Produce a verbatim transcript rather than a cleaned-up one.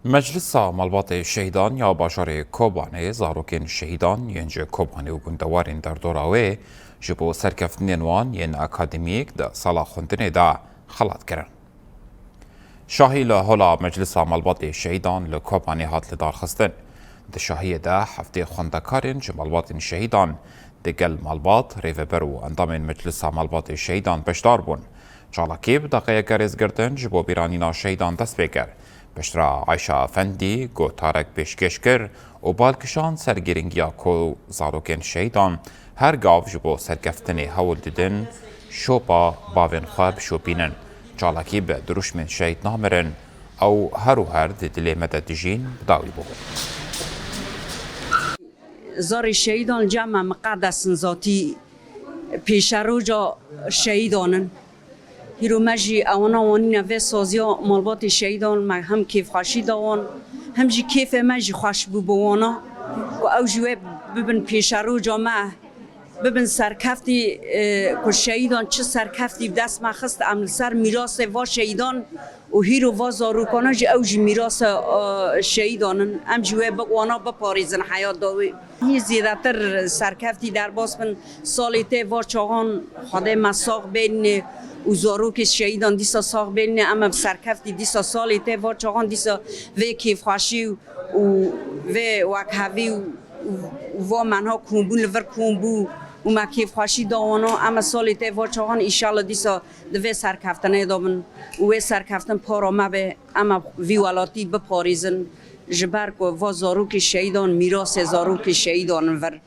Meclisa Malbatê Şehîdan ya bajarê Kobanê zarokên şehîdan yên ji Kobanê û gundewarên derdora wê ji bo serkeftinên wan yên akademîk di sala xwendinê de xelat kirin. Şahî li hola Meclisa Malbatê Şehîdan li Kobanê hat lidarxistin. Di şahiyê de heftê xwendekarên ji malbatên şehîdan, digel malbat, rêveber û endamên Meclisa Malbatê Şehîdan beşdar bûn. Çalakî bi deqeyeke rêzgirtin ji bo bîranîna şehîdan dest pê kir. Piştre Ayşe Efendî gotarek pêşkêş kir û bal kişand ser girîngiya ku zarokên şehîdan her gav ji bo serkeftinê hewl didin, şopa bavên xwe bişopînin. Çalakî bi dirûşmên şehîd namirin, ew her û her di dilê me de dijîn, bi dawî bû. Zarê şehîdan cem me miqedes in zatî pêşeroca şehîdan in. Hîro me jî ewana wanîne vê saziya malbatê şehîdan, me hem kêfxweşî da wan, hem jî kêfê me jî xweş bû bi wana ku ew jî wê bibin pêşeroca me, bibin serkeftî, e, ku şehîdan çi serkeftî bi dest me xist, em li ser mîrasê va şehîdan û hîro va zarokana jî ew jî mîrasa, e, şehîdan in. Em jî wê bi wana biparêzin heyat dawî. Hî zêdetir serkeftî derbas bin. Salê tê va çaxan Xwedê me sax bênî û zarokê şehîdan dîsa sax bênî. Em bi serkeftî dîsa salê tê va çaxan dîsa vê kêfxweşî û vê wekhevî û, û va menha kombûn li vir kom bû û me kêfxweşî da wana. Em salê tê va çaxan îşallah dîsa di vê serkeftinê de bin û wê serkeftin para me be, em vî welatî biparêzin, ji ber ku va zarokê şehîdan mîrasê zarokê şehîdan in vir.